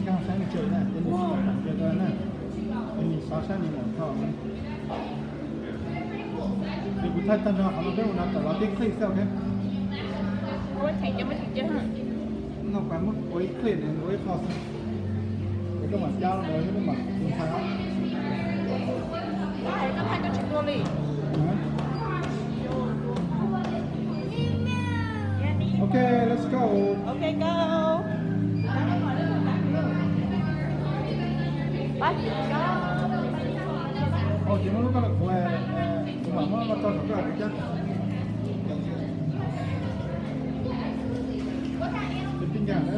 Nkag saib nws tsev na, ces nws tsis kam kiag rau na, ces nws xav saib nws mam tho. Ces kuv thaij tag nrho qhov no peb ua no tawm los tib clip xwb, ok? No pas muab ua ib clip, ua ib qho xwb. Ces koj mam cab los thiab koj mam tus ntxhais os. Ok, let's go. Ua ces muab lub koj los kuv, kuv mam muab los tso saum koj kuv cab. Tus tij nkag na.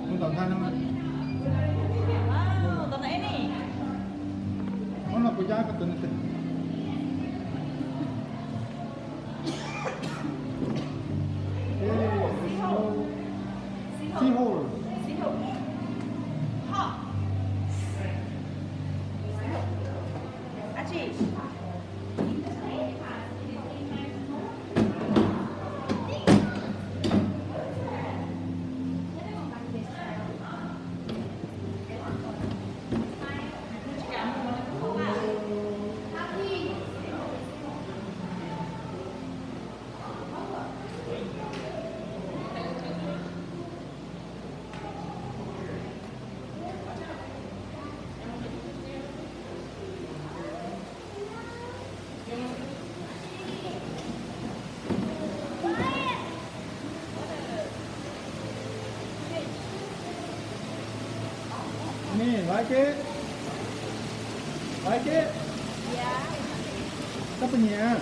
Mus tom ntag no. Muab no kuv cab koj tus no. Seahorse. Nws like it? Like it? Koj puas nyiam?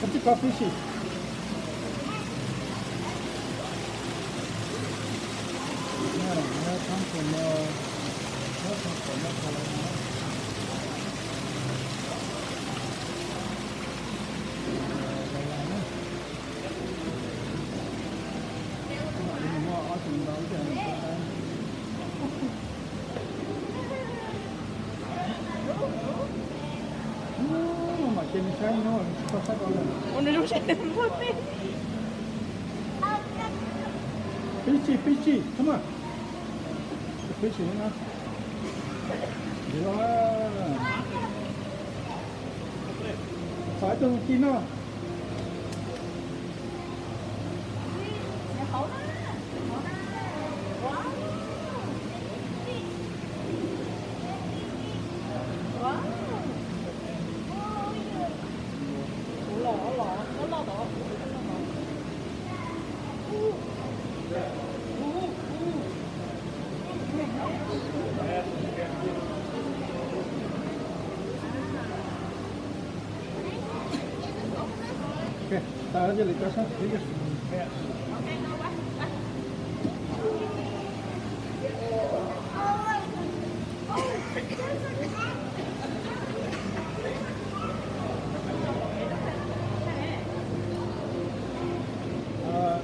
Koj tsis koj fishy. Mam cia nws saib no, nws tsis tau saib rau lawm. Ua nws zoo saib nws muaj tej. Fishy, fishy, come on. Fishy no. Thov ib tug ci no. Ok, tas cia li cov sab thiv.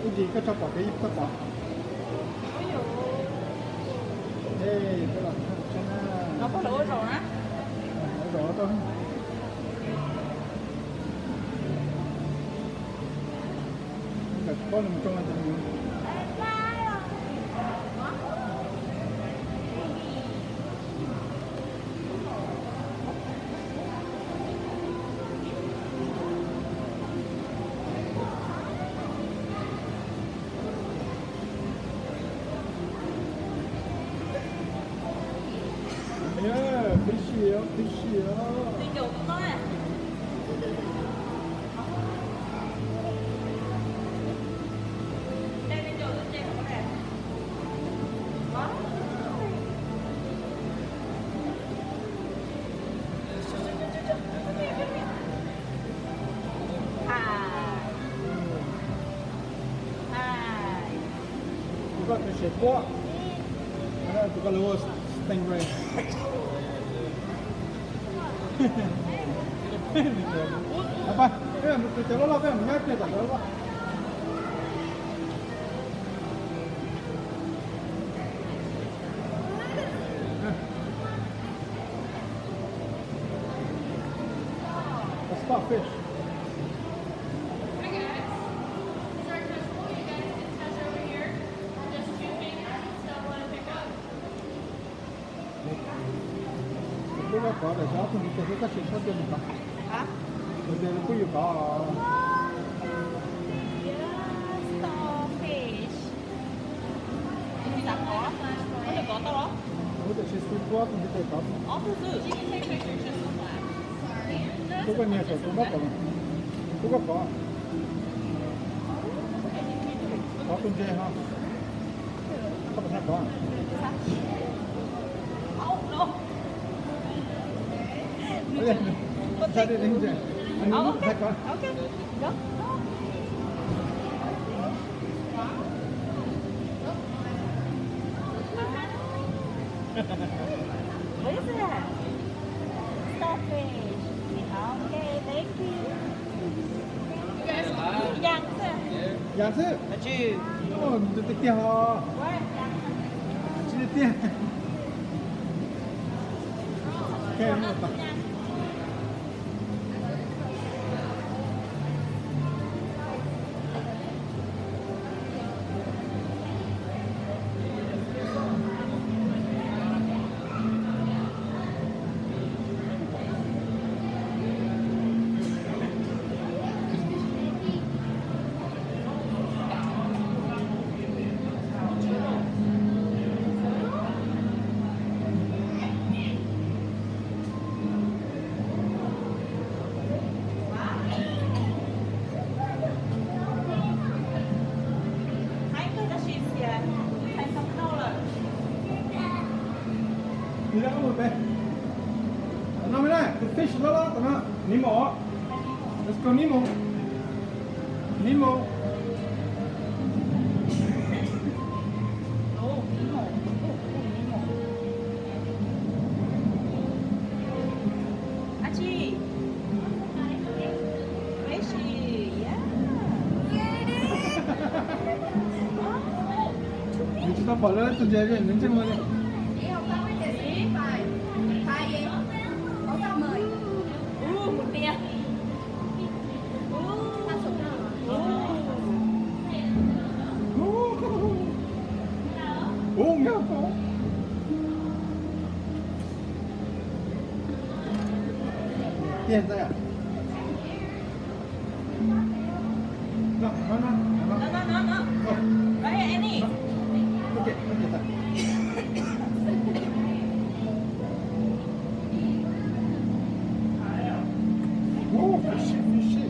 Ib ntsis koj tso pom kev koj pom. Ej, koj los tsheb na. Los koj los ua zaum na. Ua zaum tau. Ntawm pob nws mus tsoo no ces nws Fishy os, fishy os. Tus koj tus sev puab, tus koj lub stingray. Peb mus tus cov loj loj, peb mus nyob kiag tom cov loj loj. A spot fish. Lub koj kov lawm, ob tug ntiv tes xwb, tab sis txhob cia nws kov. Nws tias nws pub yus kov. Ua tiam sis xwb pub ob tug ntiv tes kov. Pub koj niag saum tus npab tom, pub koj kov. Kov tus ntses ho. Koj puas xav kov? Xav li ntses, nws xav kov. What is that? Starfish. Okay, thank you. Yam xwb. Yam xwb. Tiag tiag ho. Tiag tiag. Tus fish loj loj tom no, Nemo. Let's go, Nemo. Nemo. Nws tsis tau pom lawm tus ntses, nws ntseeg ua li. Ub, nyob ko. Tiag ntag. No, no, no, no. No, no, no, no. Right here, Annie. Ok, ok, thanks. Ú, fishy, fishy.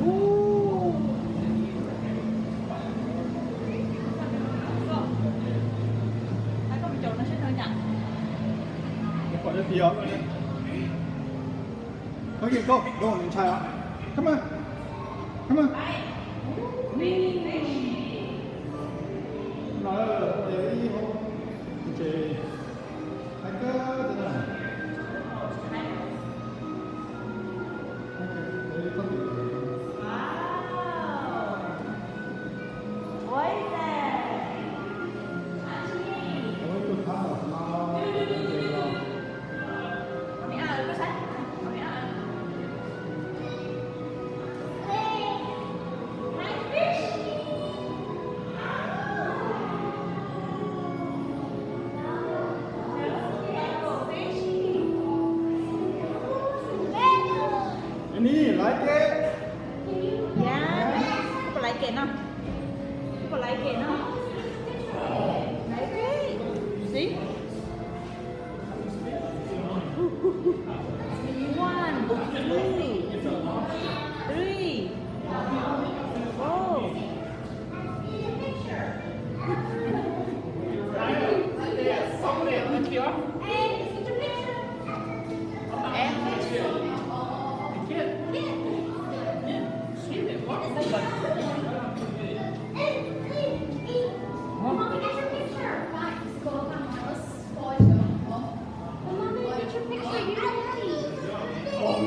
Ú. Pom tias. Có gì không? Đúng rồi, mình xài ạ. Cảm ơn. Cảm ơn. Rồi, để ý không? Chị. Anh cứ thế này. Ok, để con. Wow. Ôi, dè. Ôi, tôi khá là mau. Any, like it? Yeah, people like it, no? People like it, no? Like it? See? One, two, three, four.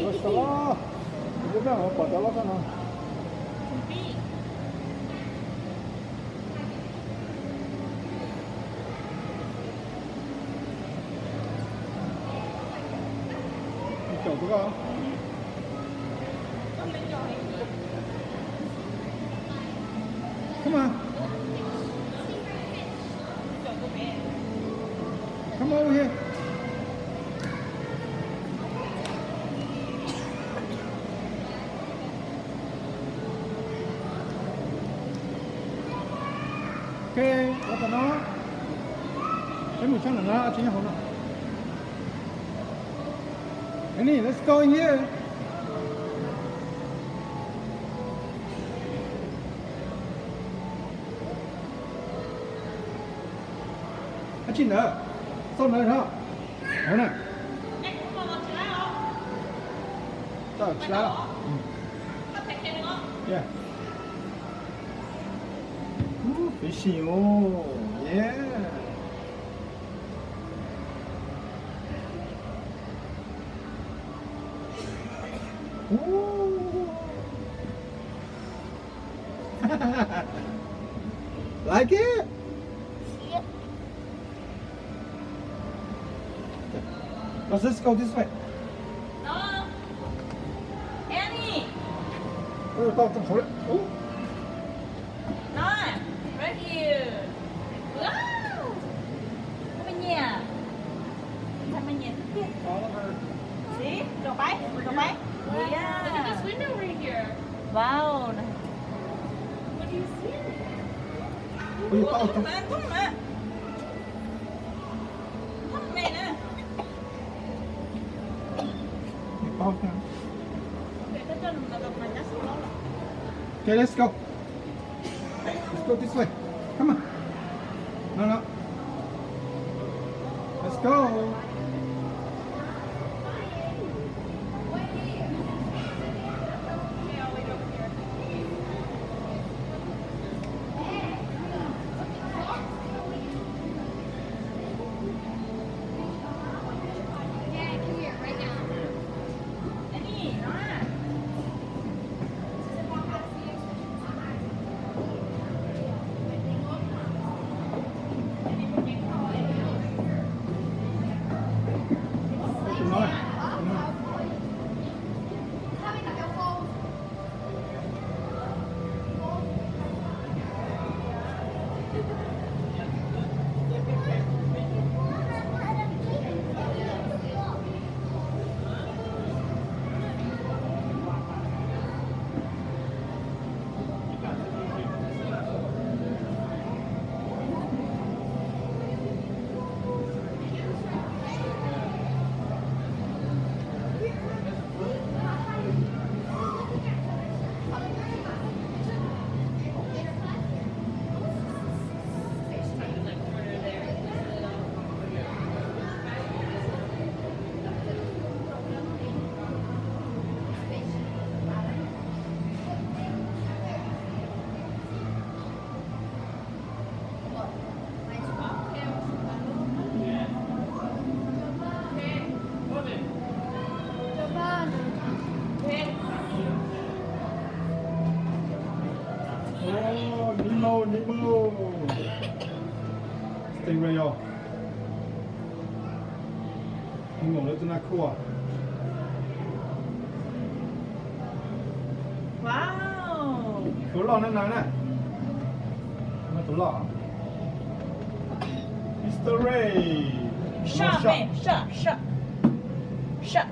Los xav los, kuv pom cov loj koj no. Come on. Come over here. Ok, ua tom no. Peb mus tshaj ntawm no, tsis nyob hauv no. Annie, let's go in here. Ab tsi ntawd, xauj ntawd no. Hauv na. Tsis lab. Yeah. Ub, fishing os. Yeah. Ub. Like it? Yep. Let's just go this way. No. Annie. Ui, tau trong khauv lawm. Ub. No, right here. Wow. Thaij me nyiam. Thaij me nyiam tiag tiag. See? Rau pais, rau pais. Yeah. Look at this window right here. Wow. What do you see? Ui, tau trong. Ntoo mas, ntoo mas. Thab me na. Ntoo thiab. Okay, let's go. Let's go this way. Come on. No, no. Let's go. Oh, Nemo, Nemo. Stingray os. Nemo lawv tus no cool. Wow. Tus loj na no na. No tus loj. Mister Ray. Shark, man, shark, shark. Shark.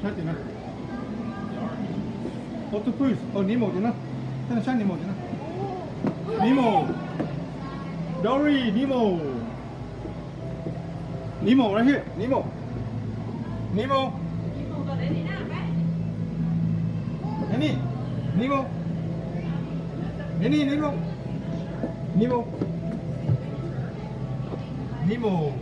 Saib tim no. Octopus, oh, Nemo tim no. Saib Nemo tim no. Nemo. Dory, Nemo. Nemo, right here. Nemo. Nemo. Annie. Nemo. Annie, Nemo. Nemo. Nemo.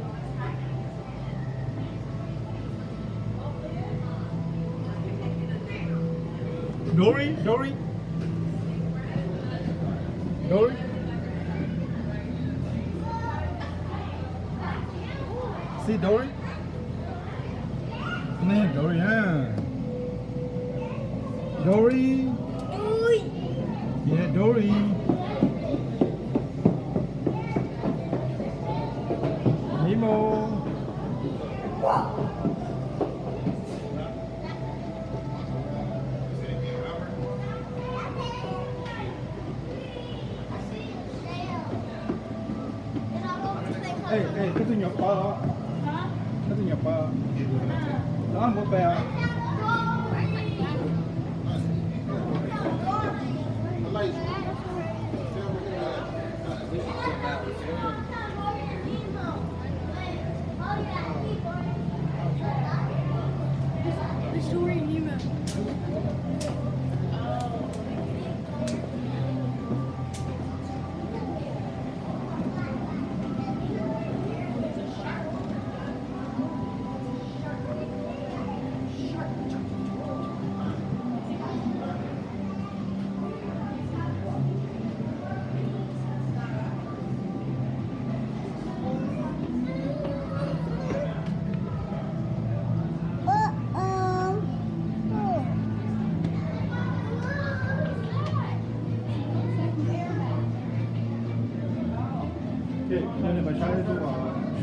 Dory, Dory. Dory. See Dory? Nè, Dory, ha. Dory. Yeah, Dory. Nemo. Ej, ej, koj twg nyuam qhuav os? Koj twg nyuam qhuav? Los muab pem os.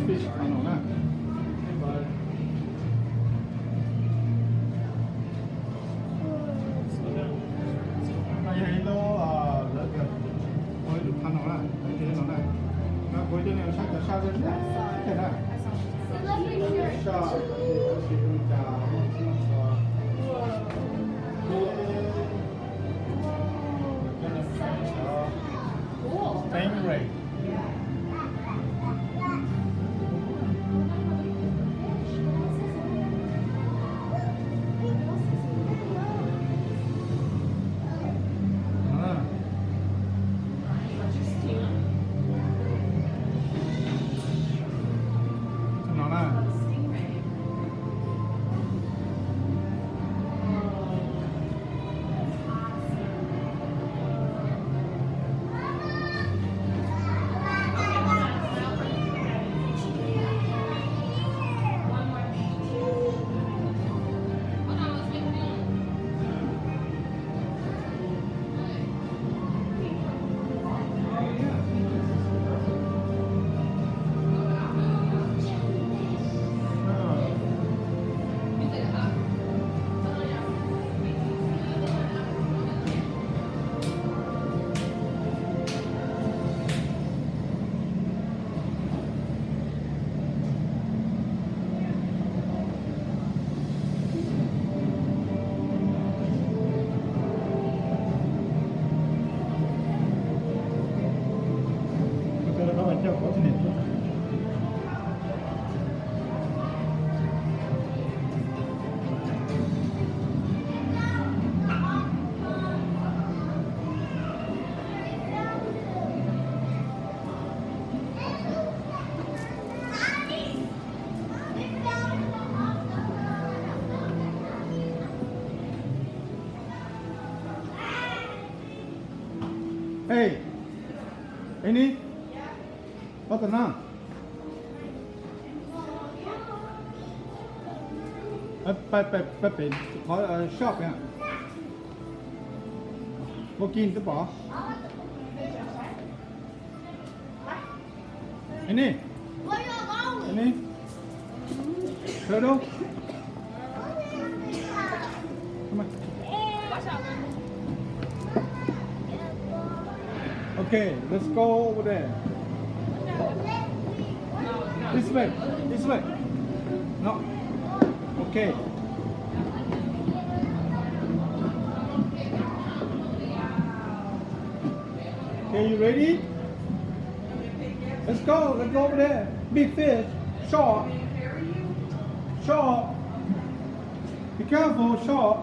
Fish no na. No yog ib lub, lawv tias ua ib lub phab no na, lawv tias no na, no kuv coj nej saib cov saj, saj, saj, stingray. Ej, ej ni, pab tau na. Pab pem qhov shop na. Walk in twb pom. Ej ni, ej ni, sawv daws. Okay, let's go over there. This way, this way. No. Okay. Are you ready? Let's go. Let's go over there. Big fish. Shark. Shark. Be careful, shark.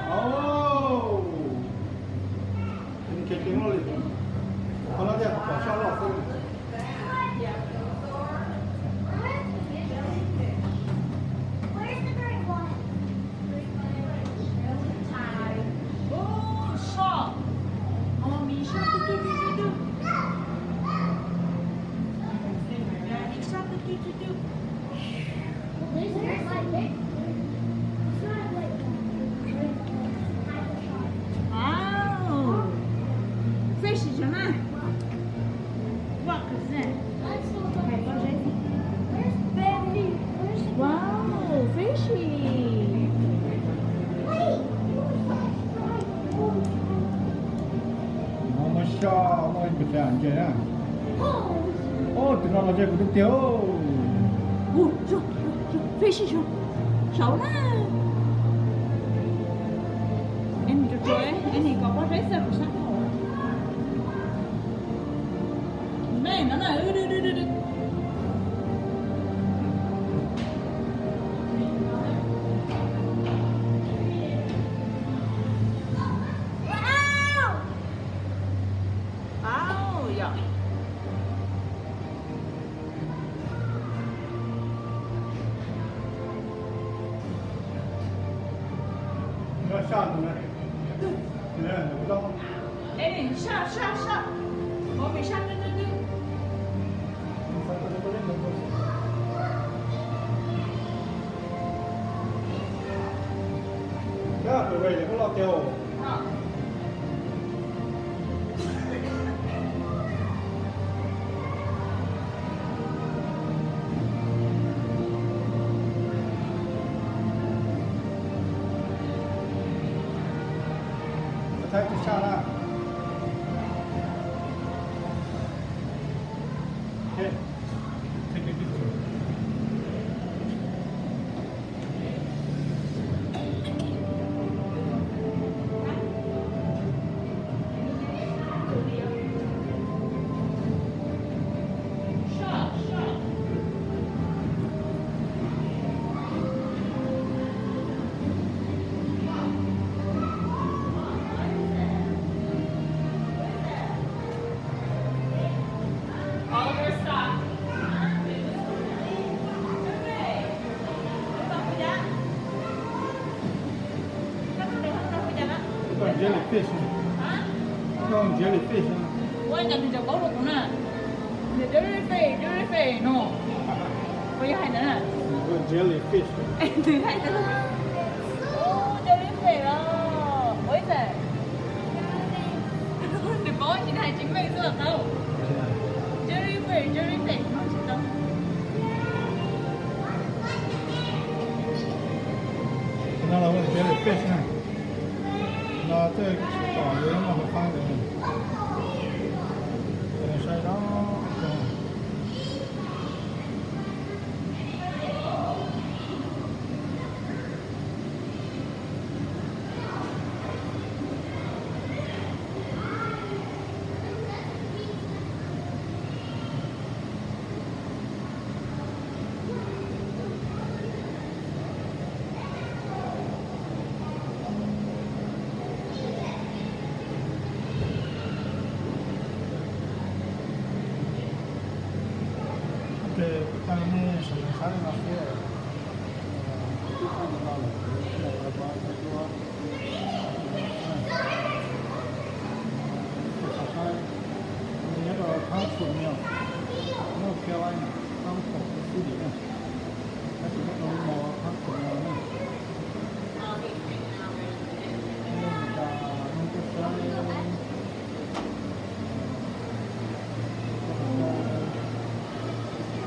Oh. Qhov no tias pom shark loj xwb. Wow. Fish, Jonah. What is that? Wow, fishy. Muaj shark, muaj ntses na. Tus no los ze kuv tus tiag. Fishy, saud na. Es nws tsuas tsuas, es nws kom pob zeb txog kuv sab. Ê, sab, sab, sab. Ov, sab twb twb twb. Sab, sab, sab. Thaij tus sab na. Jellyfish. Jellyfish. Ua cas nws tseem paub rau kuv na. Jellyfish, jellyfish no. Ua yog hais ntawd na. Jellyfish. Nws hais ntawd. Jellyfish los ua ib txhais. Nws paub tsis hais tsis meej xwb los tau. Jellyfish, jellyfish no tsis tau. No los jellyfish na. No twb tsis tom li no hauv qab li. Saib zoo. Ces kuv coj nej sawv daws saib li no xwb. Tus tub thaij li no lawm, kuv coj nej los pab saib dua. Nyob rau Thab Xum Nyom, North Carolina, Thab Xum City na. Tab sis nyob rau lub no Thab Xum Nyom na. Nyob rau Meskas no tuaj saib.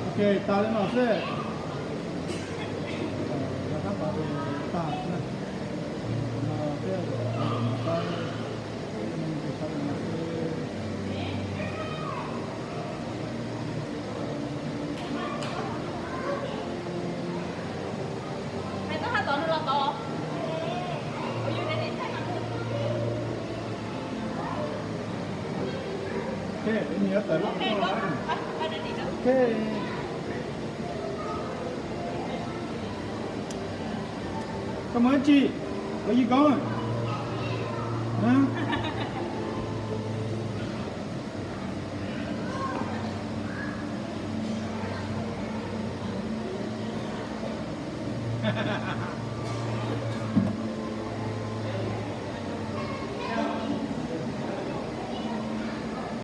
Ok, tas li no xwb. Rov qab pab tas na. No peb saib li no xwb. Hais txog qhov tod nws los tod. Ua yus ne ne thaij mas. Ê, nws yuav tawm loj tuaj. Ok. Koj mus ib tsi? Where you going? Huh?